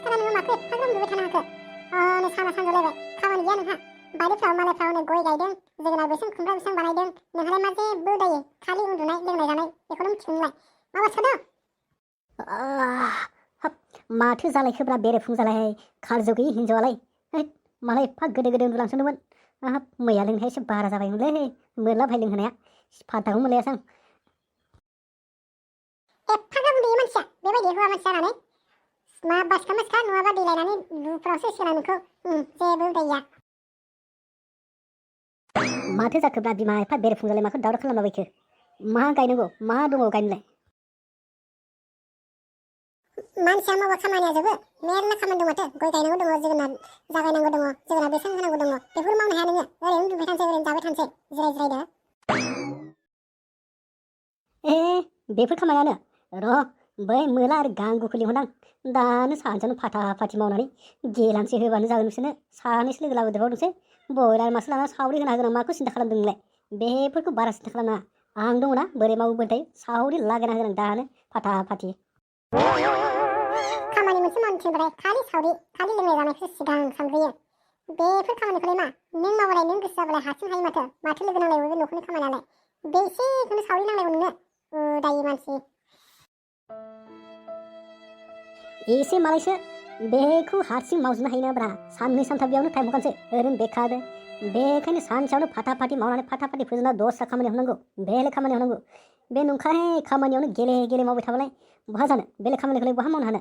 सिखारा नोङो माखौ एफाग्राब लुबाय थानो हाखो? नै साना सानजौलायबाय खामानि गैया नोंहा? बारिफ्राव मालायफ्राव नै गय गायदों, जोगोनार बैसां खुमब्रा बैसां बानायदों, नोंहालाय मा जेबो उदायो? खालि उन्दुनाय लोंनाय जानाय बेखौनो मिथिगौ नोंलाय? माबा सोदों? हाब माथो जालायखोब्रा बेरेफुंजालाय खारजौ गैयि हिन्जावालाय। मालाय एफा गोदो गोदो उन्दुलांसोदोंमोन। हाब मैया लोंनाया एसे बारा जाबायमोनलै मोरला भाइ लोंहोनाया फाथाखौ मोनलायासै आं। एफाग्राब उन्दुयो मानसिया बेबायदि हौवा मानसि जानानै। मा बासखा मासखा नङाबा दैलायनानै लुफ्रावसो होसिगोन आं नोंखौ। जेबो उदायैया। माथो जाखोब्रा बिमा एफा बेरेफुंजालाय माखौ दावराव खालामलाबायखो? मा गायनांगौ मा दङ गायनोलाय? मानसिया मावबा खामानिया जोबो मेरला खामानि दं माथो। गय गायनांगौ दङ, जोगोनार जागायनांगौ दङ, जोगोनार बैसां होनांगौ दङ। बेफोर मावनो हाया नोङो? ओरैनो उन्दुबाय थानोसै, ओरैनो जाबाय थानोसै जिराय जिरायदो। बेफोर खामानियानो र' बै मोला आरो गांगुखौ लिंहरदां। दानो सानसेयावनो फाथा फाथि मावनानै गेलांसे होबानो जागोन बिसोरनो। सानैसो लोगो लाबोदेरबाव नोंसोर। बयलार मासे लाना सावरि होनो हागोन आं। माखौ सिन्था खालामदों नोंलाय? बेफोरखौ बारा सिन्था खालामनाङा। आं दङ ना बोरै मावो बोरै थायो। सावरि लागायना होगोन आं दानो फाथा फाथि। खामानि मोनसे मावनो थिनबाथाय खालि सावरि, खालि लोंनाय जानायखौसो सिगां सानग्रोयो। बेफोर खामानिखौलाय मा नों मावबालाय नों गोसो जाबालाय हारसिं हायो माथो। माथो लोगो नांलायबावो बे न'खरनि खामानियालाय? बे एसेखौनो सावरि नांलायगौ नोंनो? उदायि मानसि। एसे मालायसो बेखौ हारसिं मावजोबनो हायो नाब्रा। साननै सानथाम बेयावनो टाइम हगारसै ओरैनो बेखार। बेखायनो सानसेयावनो फाथा फाथि मावनानै फाथा फाथि फोजोबना दस्रा खामानियाव होनांगौ, बेलेग खामानियाव होनांगौ। बे नंखाय खामानियावनो गेले गेले मावबाय थाबालाय बहा जानो? बेलेग खामानिखौलाय बहा मावनो हानो?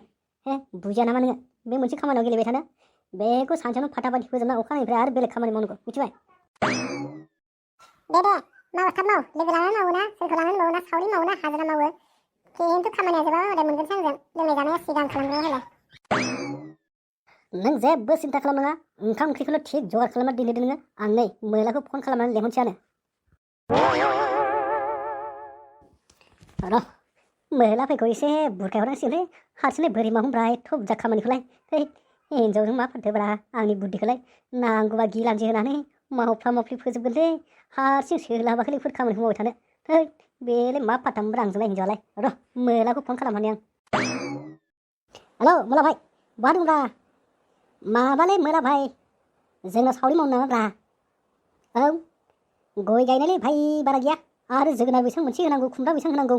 बुजिया नामा नोङो? बे मोनसे खामानियाव गेलेबाय थानो? बेखौ सानसेयावनो फाथा फाथि फोजोबना अखानायनिफ्राय आरो बेलेग खामानि मावनांगौ, मिथिबाय? दे माव, थाब माव। लोगो लानानै मावो ना, सोरखौ लानानै मावो ना, सावरि मावो ना, हाजिरा मावो? खिन्थु खामानिया जोबा हदाय मोनगोनसो आंजों। लोंनाय जानाया सिगां खालामग्रो हले। नों जेबो सिन्था खालामनाङा। ओंखाम ओंख्रिखौल' थिग जगार खालामना दोनदो नोङो। आं नै मोलाखौ फन खालामनानै लेंहरसैयानो। र' मोला फैखौ एसे बुरखायहरनांसिगोनलै। हारसिंलाय बोरै मावहनब्रा एथ' बुरजा खामानिखौलाय। हिनजावजों मा फानथोब्रा आंनि बुद्धिखौलाय। नांगौबा गिलांजि होनानै मावफ्ला मावफ्लि फोजोबगोनलै। हारसिं सोलाबाखैलै बेफोर खामानिखौ मावबाय थानो। बेलाय मा फाथ्ता मोनब्रा आंजोंलाय हिनजावालाय। र' मोलाखौ फन खालामहरनि आं। हेलौ मोला भाइ, बहा दंब्रा? माबालै मोला भाइ, जोंनाव सावरि मावनो नामाब्रा? औ गय गायनायलै भाइ बारा गैया। आरो जोगोनार बैसां मोनसे होनांगौ, खुमब्रा बैसां होनांगौ।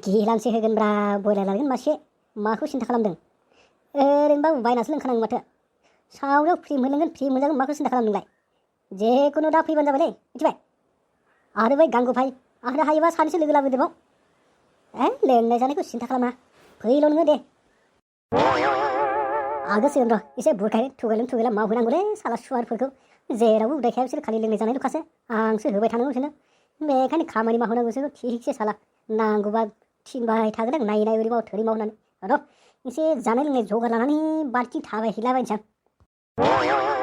गिलांसे होगोनब्रा, बयलार लायगोन मासे। माखौ सिन्था खालामदों? ओरैनोबाबो बायनासो लोंखानांगौ माथो। सावरियाव फ्रि मोनलोंगोन फ्रि मोनजागोन, माखौ सिन्था खालामदोंलाय? जेखुनु दा फैबानो जाबायलै, मिथिबाय? आरो बै गांगु भाइ आरो हायोबा सानैसो लोगो लाबोदेरबाव। लोंनाय जानायखौ सिन्था खालामा, फैल' नोङो दे। आगोसिगोन र' एसे बुरखाय थुगायलुं थुगायला मावहोनांगौलै साला सुवारफोरखौ। जेरावबो उदायखाया बिसोर, खालि लोंनाय जानायल'खासो। आंसो होबाय थानांगौ बिसोरनो। बेखायनो खामानि मावहोनांगौ बिसोरखौ थिगसे साला। नांगौबा थिनबाय थागोन आं नायै नायै ओरै माव थोरै माव होननानै। र' एसे जानाय लोंनाय जगार लानानै बाल्थिं थाबायहैलाबायनोसै आं।